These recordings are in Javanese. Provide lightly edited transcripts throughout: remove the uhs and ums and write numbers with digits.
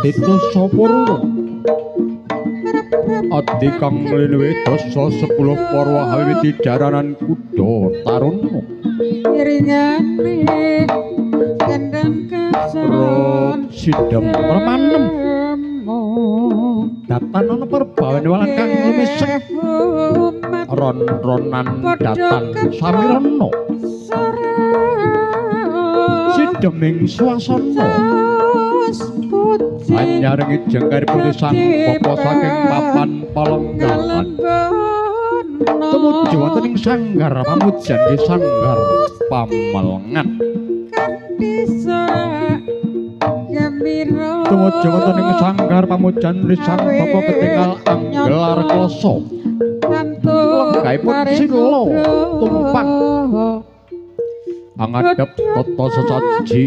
Adita Sapurwa Adi kang linuwih dasa 10 parwa wiwiti jaranan kuda taruna iringane kendang kesaron sidem permanem datan ana perbawan walang kang lumisek ron-ronan datan samirana sideming swasana anyarengi jengkar putih sang bapa saking papan palenggahan tumuju wonten ing sanggar pamujan di sanggar pamelengan tumuju wonten ing sanggar pamujan di sang bapa ketinggal anggelar kloso lenggahipun sila tumpang angadhep tata sesaji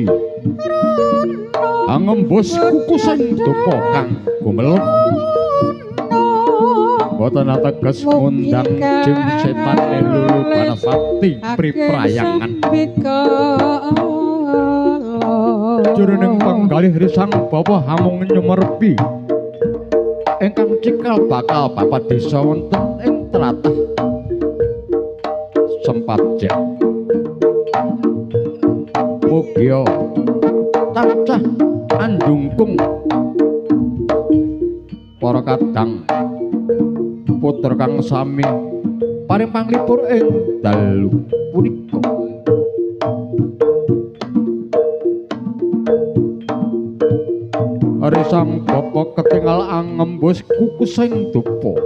angembus kukusing dupa kang gumelem boten ateges ngundang jim setan lulu banapati priprayangan jroning penggalih risang bapa hamung nyumerpi ingkang cikal bakal bapak desa wonten ing tlatah Sempajan. Mugia tansah andungkung para kadang putra kang sami paring panglipur ing dalu punika. Risang bapa ketingal angembus kukusing dupa.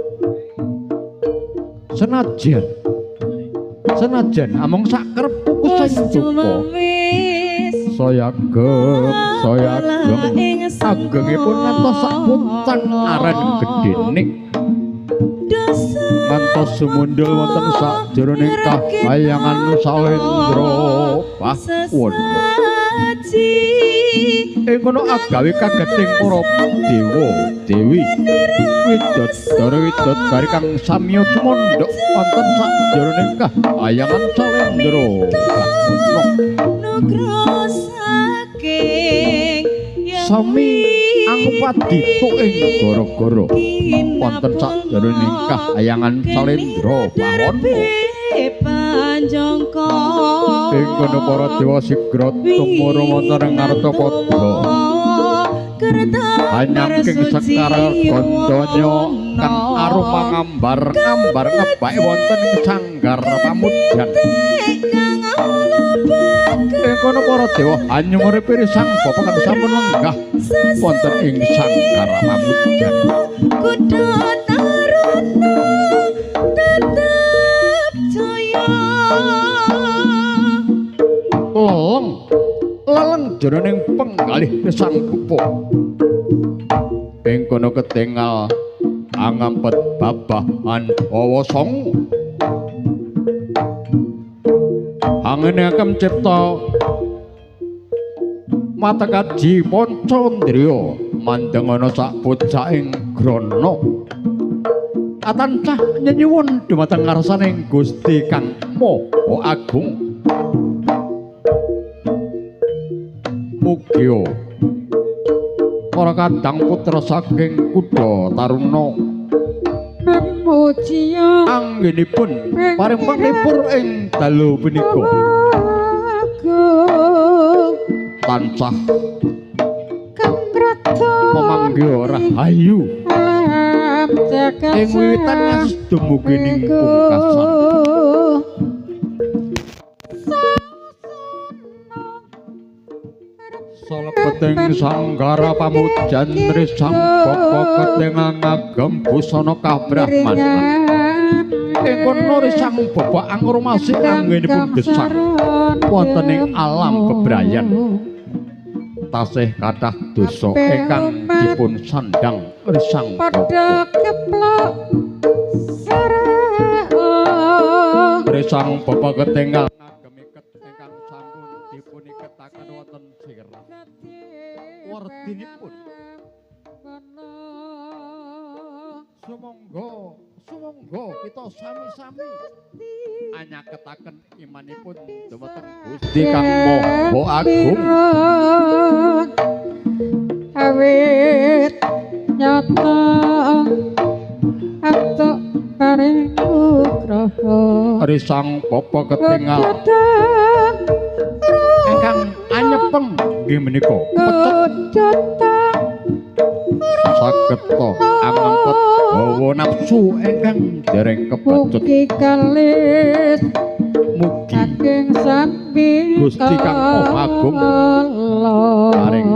Senajan senajan amung sakerep kukusing dupa. Saya ageng, saya ageng, agengipun ngantos sak puncang aren gedene. Ngantos sumundul wonten sakjroning kahayangan Salendra Bawana. Ing kono agawe kageting para dewa, dewi, widodara widodari kang samiya tumandhak wonten sakjroning kahayangan Salendra Bawana. Sami angupadita ing gara-gara wonten sakjroning kahayangan Salendra Bawana. Ing kono para dewa sigra tumurun wonten ing ngarcapada. Hanyangking sekar gandanya kang aruma ngambar-ngambar ngebake wonten ing sanggar pamujan. Ing kono para dewa hanyumuripi sang bapa kang sampun lenggah wonten ing sanggar pamujan. Leleng leleng jroning penggalih sang bapa. Ing kono ketingal angampet babahan hawa sanga. Angene akem cipta mata kaji pancandriya mandeng ana sak pucaking grana. Atancah nyenyuwun dumateng ngarsaning Gusti Kang Maha Agung. Mugia para kadang putra saking Kuda Taruna memujiya anggenipun paring panglipur ing dalu punika tansah pemanggiha rahayu ing wiwitan ngantos dumugi ning pungkasan. Salebeting sanggara pamujan risang bapa ketingal ngagem busana kabrahmanan. Ing kono risang bapa angrumasi anggenipun gesang wonten ing alam bebrayan. Tasih kathah dosa ingkang dipun sandhang risang bapa. Risang bapa ketingal ngagem iket ingkang sampun dipun iketaken wonten sirah. Werdinipun sumangga sumangga kita sami-sami anyaketaken imanipun dumateng Gusti Kang Maha Agung. Awit nyata atuk paring nugraha risang bapa ketingal ingkang anyepeng nggih menika pecet sageta angangket hawa nafsu ingkang dereng kebacut. Mugi kalis mugi saking sambi Gusti Kang Maha Agung paring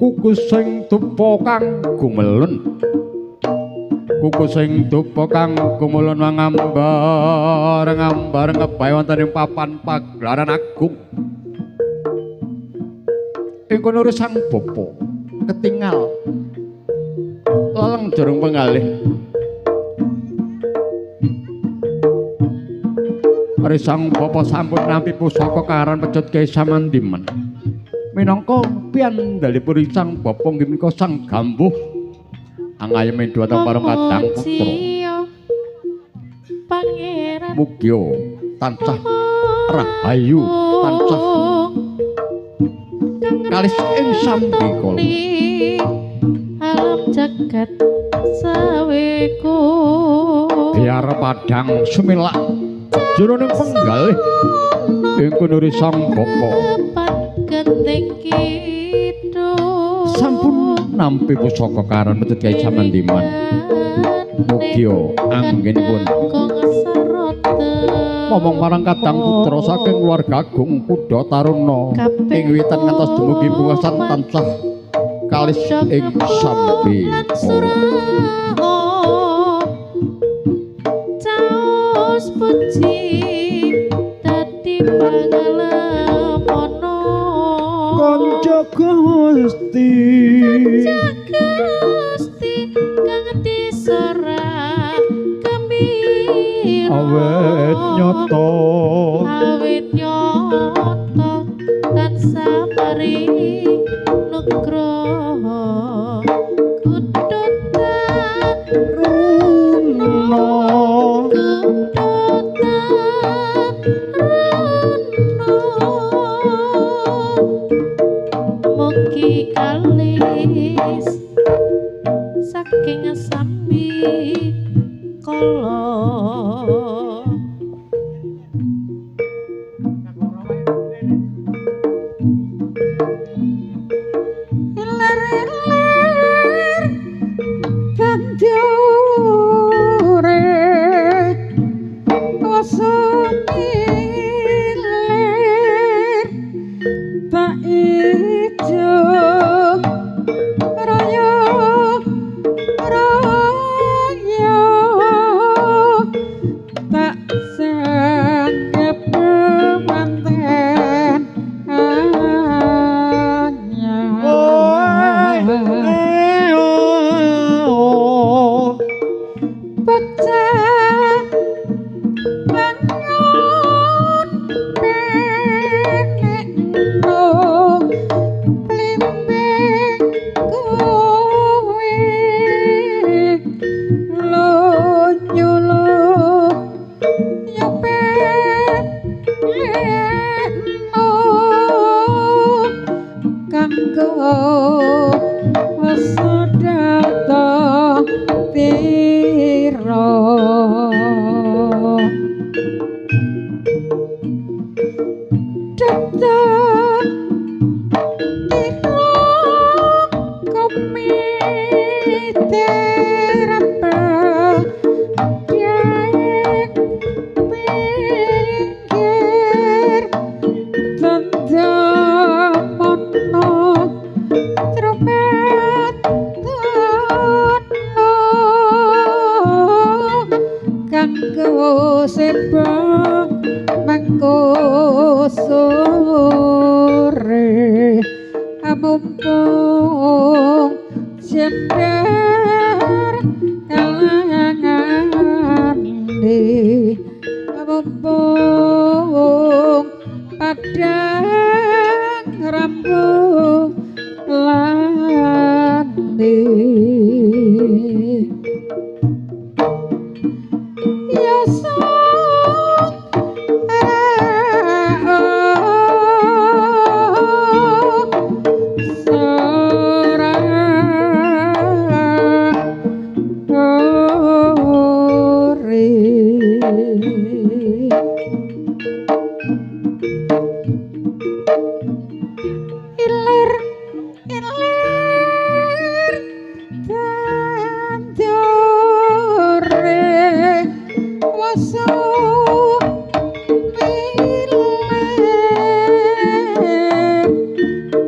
kuku sing dupa kang gumelun. Kuku sing dupa kang gumelun ngambar ngambar ngebae wonten ing papan pagelaran agung. Ing kono sang bapa ketingal leleng jurung pengalih. Risang bapa sampun nampi pusaka karan pecut Kyai Samandiman. Minangka piyandalipun sang bapa nggih menika Sang Gambuh angayemi dhumateng para kadang putra. Mugia tansah rahayu tansah kalis ing sambikala. Alam jagat saweko biar padang sumilak jroning penggalih ing kono sang bapa sampun nampi pusaka karan pecut Kyai Samandiman. Mugia anggenipun momong marang kadang putra saking keluarga agung Kuda Taruna ing wiwitan ngantos dumugi pungkasan tansah kalis ing sambi. Caos puji dadi pangalamono kanca Gusti kanca Gusti kang diserak kemira awet nyata tansah paring nugroho Kuda Taruna Kuda Taruna mugi kalis saking sambi kala. Leno kanggo wesedata tira data tira pinggir tendamono trumet tono kanggo seba mengko sore mumpung jember kalangane mumpung padang rambut lane ya ilir ilir tandure wasu milir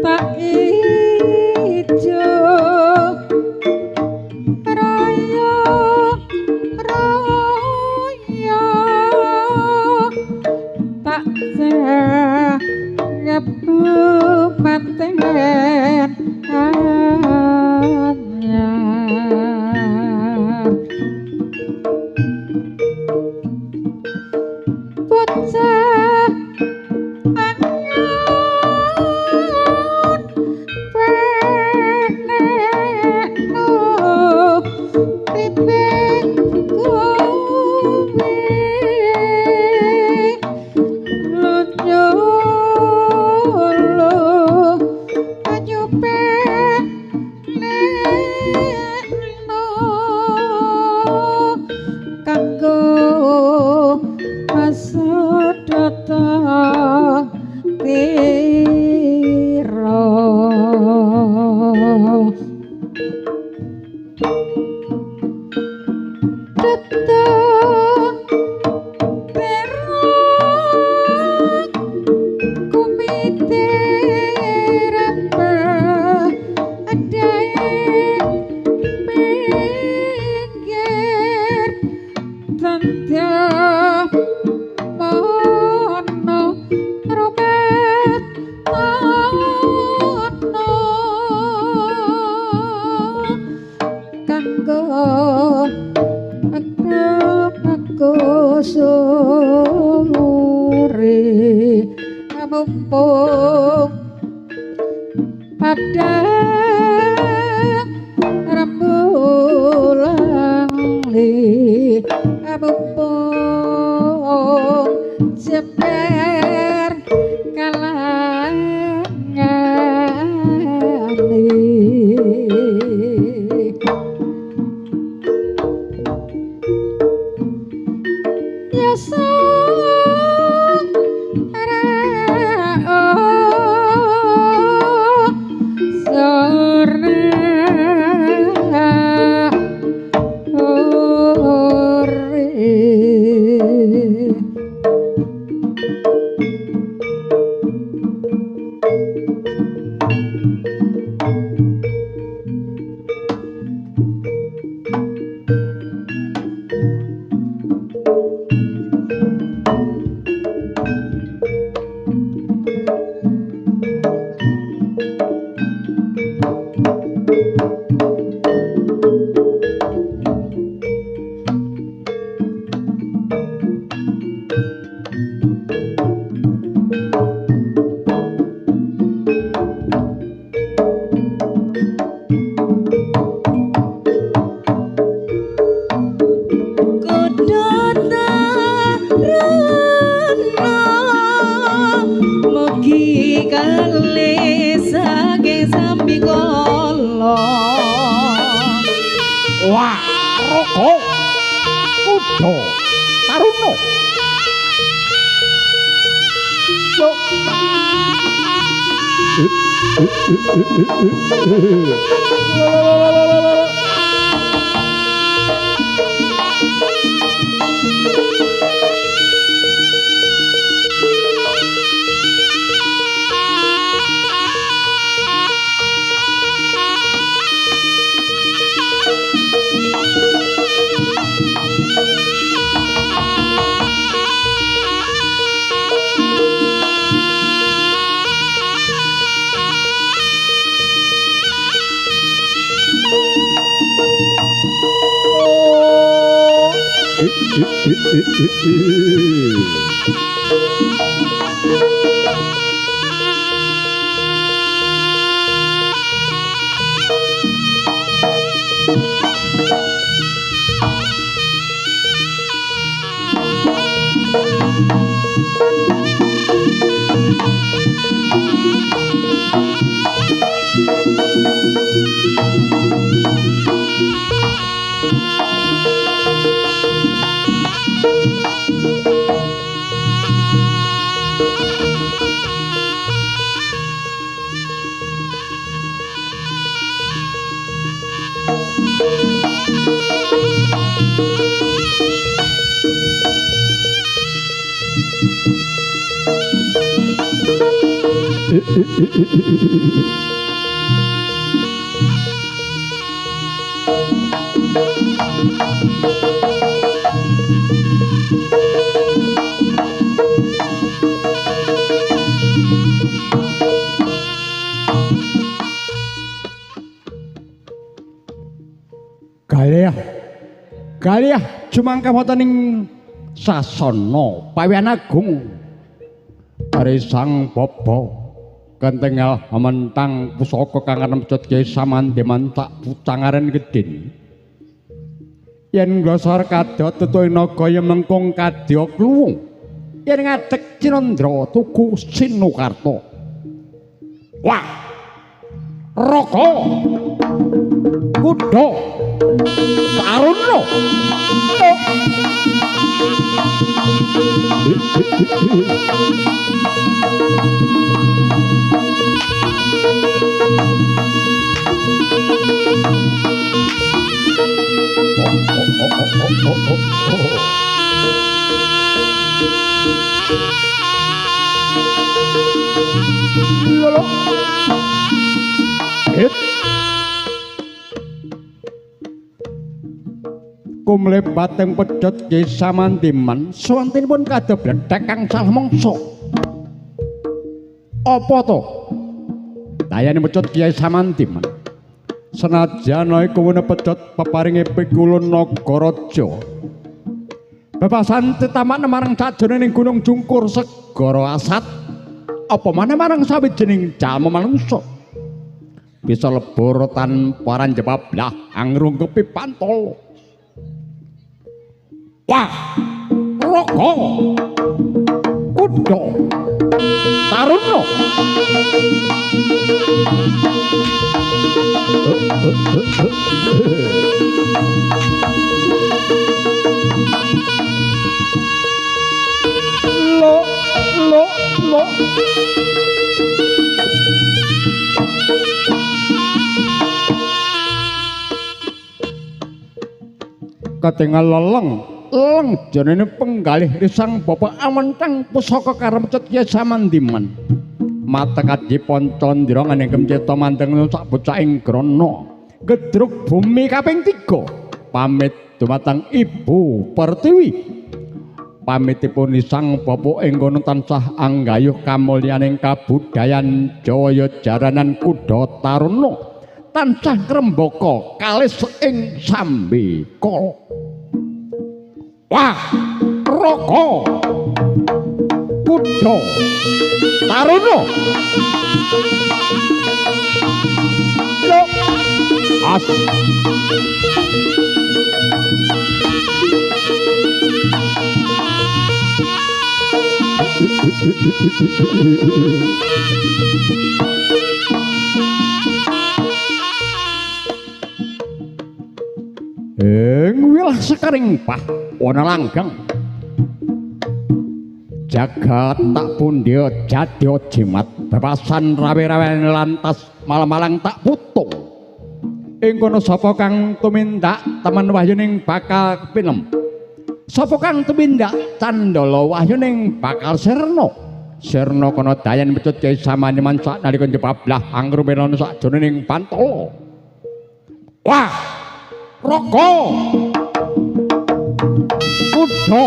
tak ijo raya raya tak manten anyar bocah angon penekno priping kowe lunyo kanggo masedata tira data terang kumiterape adae pinggir tendamono rumet tono kanggo mengko sore mumpung padang rembulan li mumpung jember kalangane ya sang ra Kalis saking sambikala. Wah, Raka Kuda Taruna. Galih, galih jumangkah wonten ing sasana pawiyan agung Sang Bapa kentengal mentang pusaka kang arep Kyai Samandiman tak pucangaren gedhen. Yen nglosor kadya tutuing naga yen mengkung kadya kluwung. Yen ngadeg Cinandra tugu Sinukarta. Wah! Raka Kuda Taruna. Kumlebat ing pedhot Kyai Samandiman suwantenipun kadha bledhek kang salah mangsa. Apa to? Dayane pecut Kyai Samandiman. Senajan iku wene pedhot peparinge pikulun Nagaraja. Bebasan titamakna marang sajroning Gunung Jungkur Segara Asat. Apa maneh marang sawijining jalma manungsa. Bisa lebur tanpa ranjep blah angrungkepi pantala. Wah, Raka Kuda Taruna. Lo lo lo. Katingal leleng leng jenenge penggalih Risang Bapa awentang pusaka karemcut Kyai Samandiman. Mata kaji Pancandra nganing kemceta mandeng sak bocah ing grana. Gedruk bumi kaping 3. Pamit dumateng Ibu Pertiwi. Pamitipun Sang Bapa ing kono tansah anggayuh kamulyaning kabudayan Jawa jaranan Kuda Taruna. Tansah ngrembaka kalis ing sambekala. Wah, Raka Kuda Taruna. Lo as. Ing wilah sekaring pah ana langgang jagat tak pundhya jadya jimat bebasan rawe-rawen lantas malang-malang tak putung. Ing kono sapa kang tumindak temen wahyuning bakal pinem, sapa kang tumindak candala wahyuning bakal sirna. Sirna kono dayan pecut Kyai Samandiman saknalika njebablah angrumenana sakjroning pantala. Wah, Raka Kuda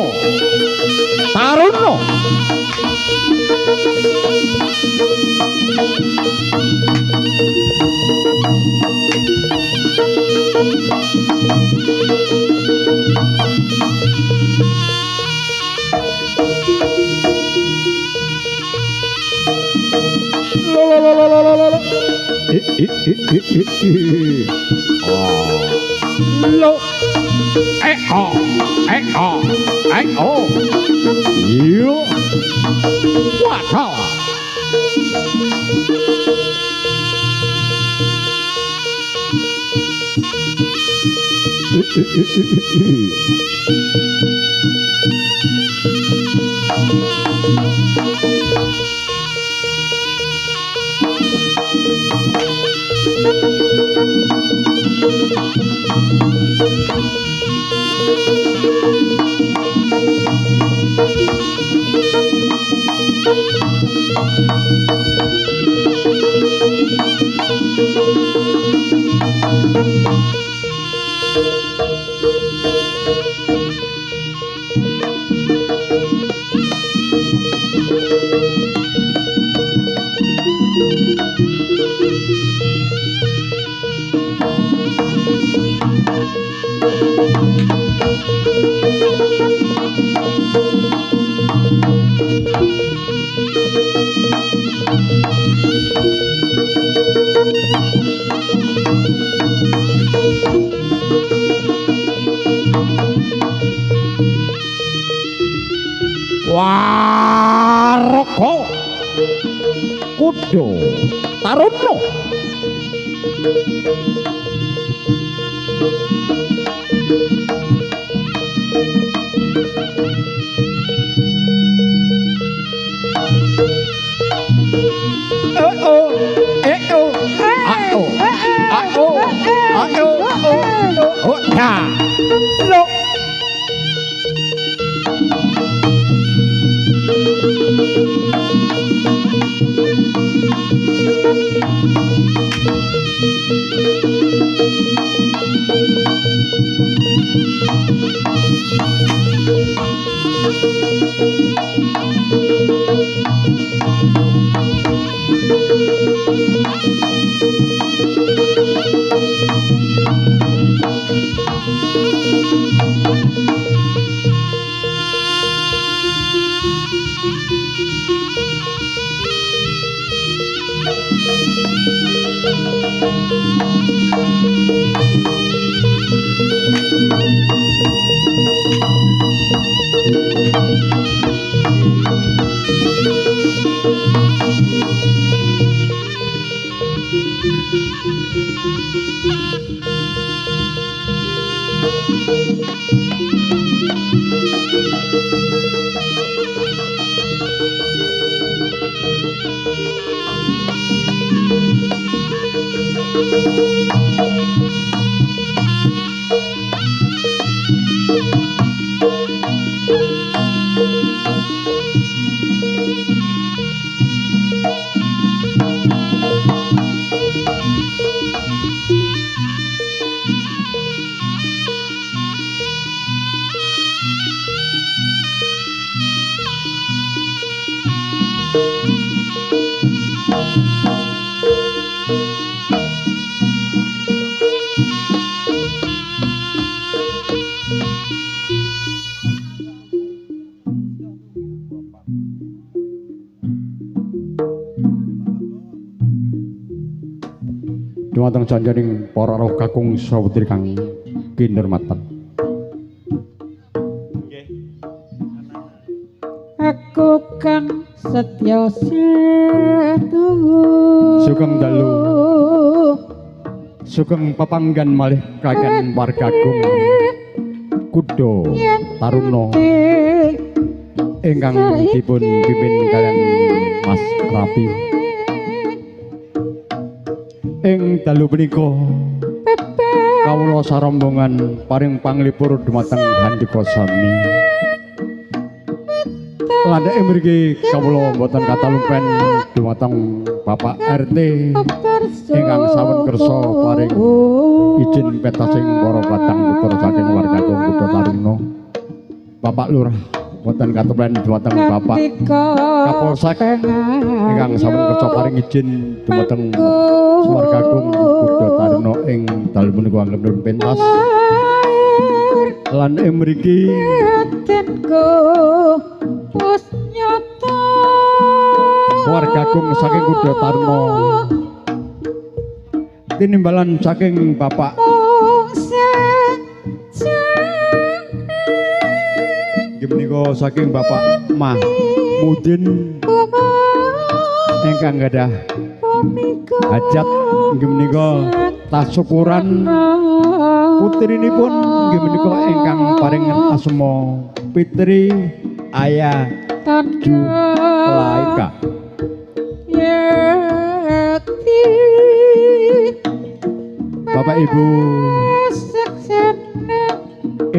Taruna. Lo lo lo lo lo lo. I i i i i i. Oh. Lo. Eh oh. Eh oh. Eh oh. Yo. Wah, kau. Waraka Kuda Taruna. Eh oh, eh oh, ah oh, ah oh, ah oh, oh, oh, ya, lo. Dumateng sanjaning para roh kakung sawetri kang kinurmatan. Aku kang Setya setu. Sugeng dalu. Sugeng papanggan malih kaken warga Agung Kuda Taruna ingkang dipun pimpin kaliyan Mas Rapi. Ing dalu punika kawula sarombongan paring panglipur dumateng handika sami. Landheke mriki kawula mboten katalumpen dumateng Bapak RT ingkang sampun kersa paring izin pentasing para kadang putra saking warga Kuda Taruna. Bapak Lurah mboten katumpen dumateng Bapak Kapolsek ingkang sampun kersa paring izin dumateng warga Kuda Taruna ing dalu punika anggenipun pentas. Lan ing mriki warga agung saking Kuda Taruna tinimbalan saking Bapak inggih menika saking Bapak Mahmudin ingkang gadah hajat inggih menika tasyukuran putrinipun inggih menika ingkang paring asma Fitri Aya Julaika. Bapak Ibu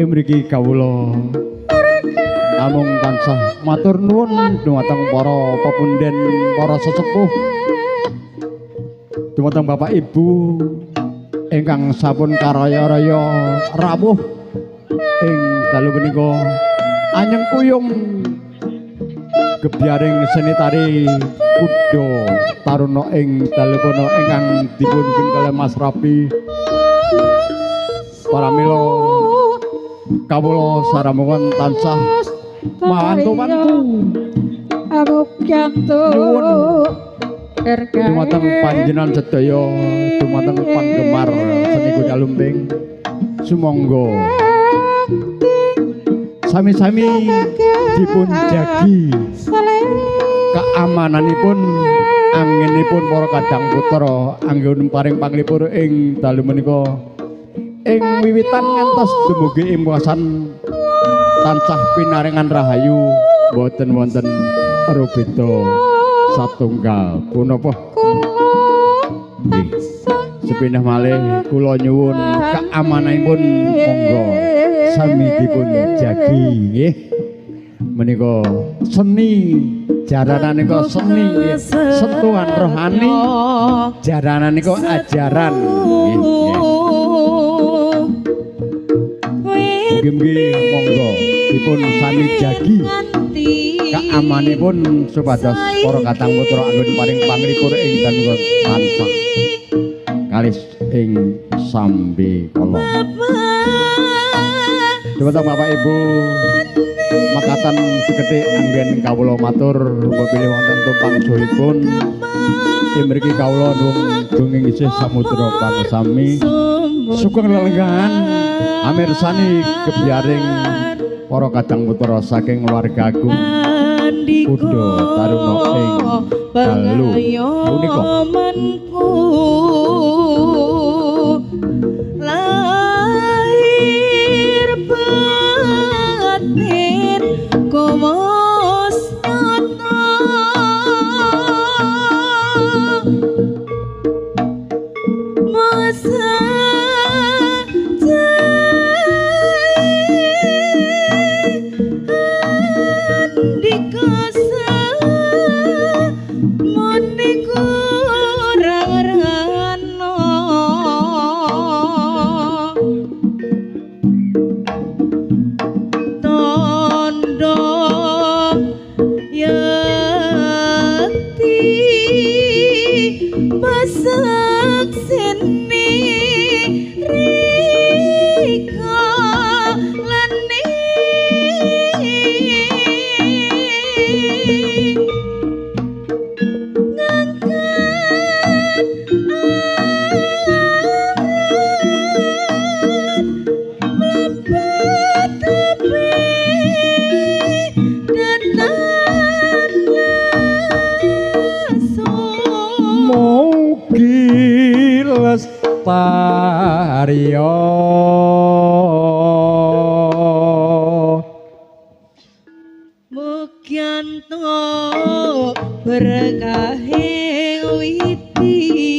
mriki kawula namung tansah matur nuwun dumateng para pepunden, para sesepuh, dumateng Bapak Ibu ingkang sampun karaya-raya rawuh ing dalu punika anyeng kuyung gebyaring seni tari Kuda Taruna ing dalu punika ingkang dipun pimpin kaliyan Mas Rapi. Paramila kawula saramungan tansah mantu-mantu nyuwun dumateng panjenengan sedaya, dumateng penggemar seni kuda lumping, sumangga sami-sami dipun jagi keamananipun anggenipun para kadang putra anggen paring panglipur ing dalu menika ing wiwitan ngantos dumugi ing puasan tansah pinaringan rahayu boten wonten rubeda satunggal punapa. Nggih, sepindah malih kula nyuwun keamananipun monggo sami dipun jagi nggih. Menika seni jaranan nika seni nggih, sentuhan rohani, jaranan nika ajaran nggih. Mugi-mugi monggo dipun sami jagi keamanipun supados para kadang putra anggen paring panglipur ing dalu tansah kalis ing sambekala. Dumateng Bapak Ibu makatan sekedhik anggen kawula matur bilih wonten tumpang suhipun. Ing mriki kawula nuwun gunging isih samudra pangsami sugeng lelenggahan amirsani gebyaring para kadang putra saking keluarga agung Kuda Taruna ing dalu punika. Lahir batin komos nyata masa dikasa muni kurang. Karya. Mugi entuk berkahe widi.